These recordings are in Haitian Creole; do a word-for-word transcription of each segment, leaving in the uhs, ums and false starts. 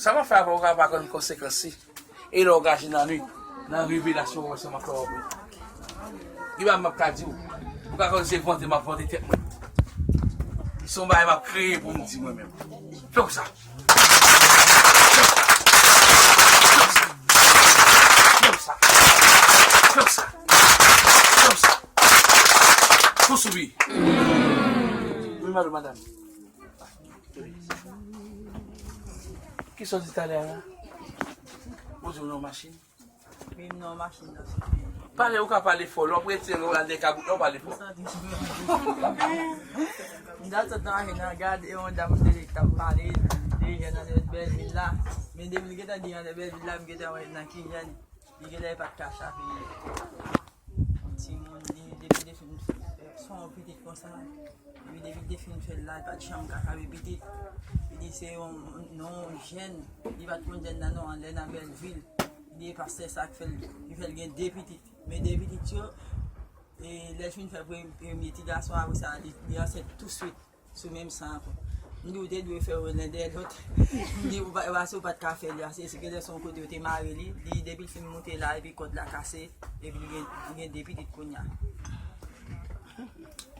Sa m ap fè avè w, ou ka pa konn konsekans li. E lè w gaje nan nuit, nan revelasyon, ou wè sa m ap fè w apre. Gen bagay m ap ka di w. Ou ka kwè se vante m ap vante tèt mwen. Se yon bagay m ap kreye pou m di mwen menm. Fè w sa. Fè w sa. Fè w sa. Fè w sa. Pou soubi. Wi, madam, madam. Kisa w di talè a la? Ou di w nan machin? Wi, m nan machin nan. Pale, ou ka pale fò. Lè w ap retire, lè w al nan kabout la, ou pale fò. M ta sot nan machin nan, gade yon dam de t ap pale de jèn nan nèt Bèlvil la. Men depi l gentan di nan nèt Bèlvil la, m gentan wè nan ki jèn. Li genlè pa t ka chape timoun, li depi l te fin fè, se yon pitit konsa. Epi depi l te fin fè l la, li pa t janm ka chape pitit. Li di se yon non jèn, li pa t konn jèn nan non an, lè nan Bèlvil. Li di e pastè sa k fè l, ki fè l gen de pitit. Men de pitit yo, e lè l fin fè premye, premye ti gason, apre sa, li, li ansent touswit. Sou menm sa ankò. M di ou te dwe fè yo len dèyè lòt. M di ou pa, pase ou pa t ka fè li ase, se genlè se yon kote yo te mare li. Li, depi l fin moute la, epi kòd la kase, epi li gen, li gen de pitit kounye a.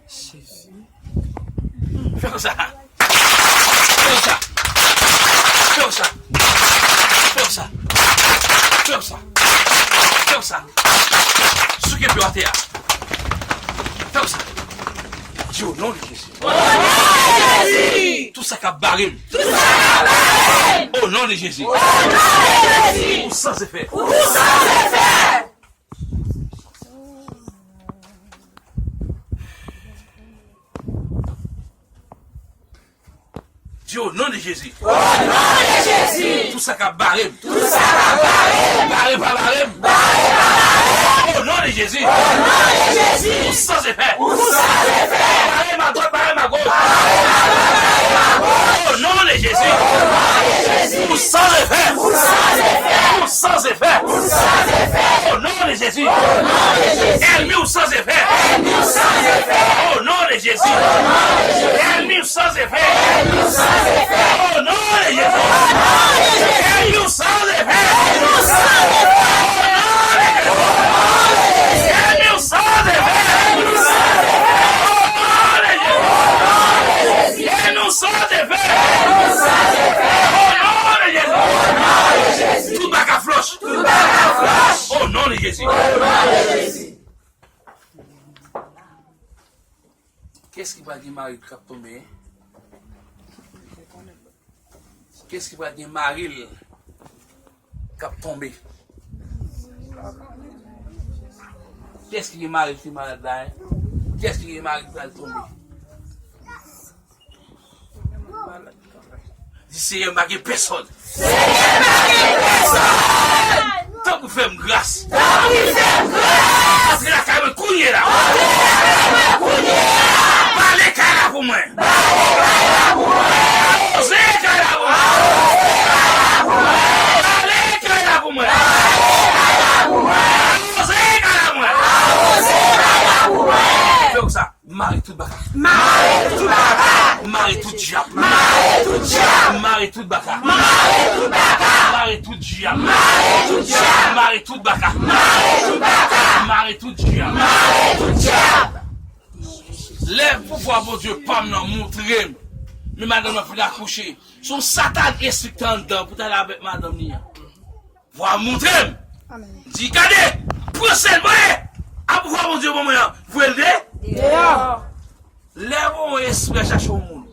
Jezi. Fè w sa. Fè w sa. Fè w sa. Fè w sa. Fè w sa. Fè w sa. Souke pye w atè a. Fè w sa. Di o non de Jezi. O non de Jezi. Tout sa k ap bare m. Tout sa k ap bare m. O non de Jezi. O non de Jezi. Ou san efè. Ou san efè. Di o non de Jezi. O non de Jezi. Tout sa k ap bare m. Tout sa k ap bare m. Bare pa bare m. Bare pa bare m. O non de Jezi. O non de Jezi. Ou san efè. Ou san efè. Bare m adwat, bare m agoch. Bare m adwat, bare m agoch. O non de Jezi. O non de Jezi. Ou san efè. Ou san efè. Ou san efè. Ou san efè. O non de Jezi. O non de Jezi. Ènmi w san efè. Ènmi w san efè. O non de Jezi. O non de Jezi. Ènmi w san efè. Ènmi w san efè. O non de Jezi. O non de Jezi. Ènmi w san efè. Ènmi w san efè. O non de Jezi. O non de Jezi. Ènmi w san efè. Ènmi w san efè. O non de Jezi. O non de Jezi. Ènmi w san efè. Ènmi w san efè. O non de Jezi. O non de Jezi. Tout bagay flòch. Tout bagay flòch. O non de Jezi. O non de Jezi. Kiyès ki pral gen mari l k ap tonbe? Kiyès ki pral gen mari l k ap tonbe? Kiyès ki gen mari l ki malad la, en? Kiyès ki gen mari l pral tonbe? Di, Seyè, m pa gen pèsòn. Seyè, m pa gen pèsòn. Tanpri fè m gras. Tanpri fè m gras. Antre lakay mwen kounye la. Antre lakay mwen kounye la. Bale kay la pou mwen. Bale kay la pou mwen. Awoze kay la pou mwen. Awoze kay la pou mwen. Bale kay la pou mwen. Bale kay la pou mwen. Awoze kay la pou mwen. Awoze kay la pou mwen. Fè w sa. Mare tout baka. Mare tout baka. Mare tout dyab. Mare tout dyab. Mare tout baka. Mare tout baka. Mare tout dyab. Mare tout dyab. Mare tout baka. Mare tout baka. Mare tout dyab. Mare tout dyab. Lè pouvwa Bondye pa m nan montre m, men madanm nan fin akouche. Se yon satan espri k te anndan pou t ale avèk madanm li an. Vwa montre m. Amèn. Di, gade, pran sèl mwen. A pouvwa Bondye ban mwen an. Voye l de. Deyò. Lè bon espri a chache yon moun.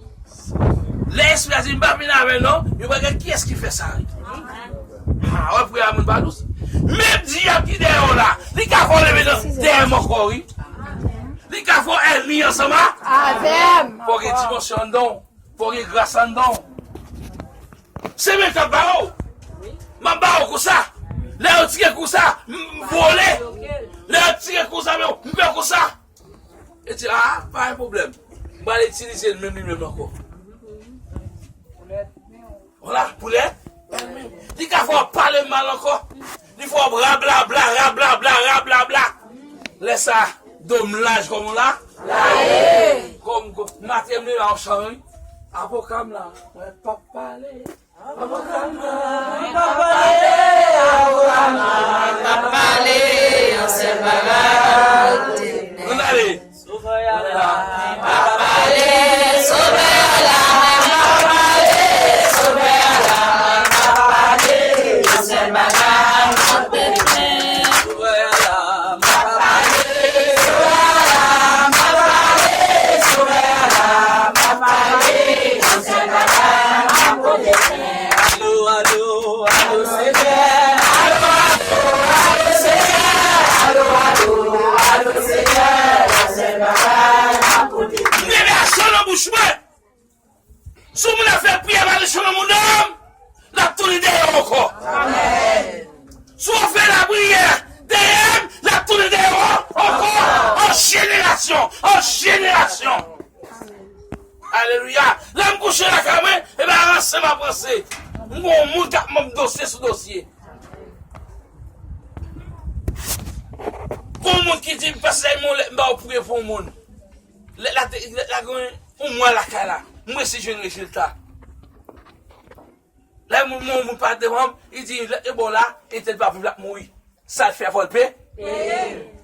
Lè espri a di, m pa vin avè l non, yo pa gen kiyès ki fè sa. Ha, wè, frè a moun pa dous. Menm dyab ki dèyè w la, li ka fè w leve nan dèyè m ankò, wi. Li ka fè w ènmi ansanm a. Avè m. Fò gen dimansyon anndan w. Fò gen gras anndan w. Se men k ap ba w. M ap ba w konsa. Lè yo tire konsa, m, m vole. Lè yo tire konsa, men m fè konsa. E di, a, pa gen pwoblèm. M pral itilize l menm li menm ankò. Vwala, poulèt. Li ka fè w pale mal ankò. Li fè w rablabla, rablabla, rablabla. Lè sa, do m laj kòm w la. Lale. Kòm, kòm, maten m leve a w chan, wi. Avoka m la, mwen p ap pale. Pale yon sèl bagay. Ann ale. Sovè a la. Pale, Sovè a la. Pale, Sovè a la. Pale yon sèl bagay. Sovè a la. Alo, alo, alo, Senyè. Alo, alo, alo, Senyè. Alo, alo, alo, Senyè. M gen malediksyon nan bouch mwen. Si yon moun ap fè priyè malediksyon nan moun nan, l ap tounen dèyè w ankò. Si w fè lapriyè dèyè m, l ap tounen dèyè w ankò. An jenerasyon, an jenerasyon. Alelouya. Lè m kouche lakay mwen, e pa ranse m ap ranse. M gon moun k ap ban m dosye sou dosye. Gon moun ki di m, "Pastè, m ba w priye pou yon moun." Lè la te, lè la gen yon mwa lakay la, m resi jwenn rezilta. Lè moun, moun, moun pa devan m, li di, "Lè e bò la, e tèt pa viv la mouri." Sa l fè, fò l pe? Peye.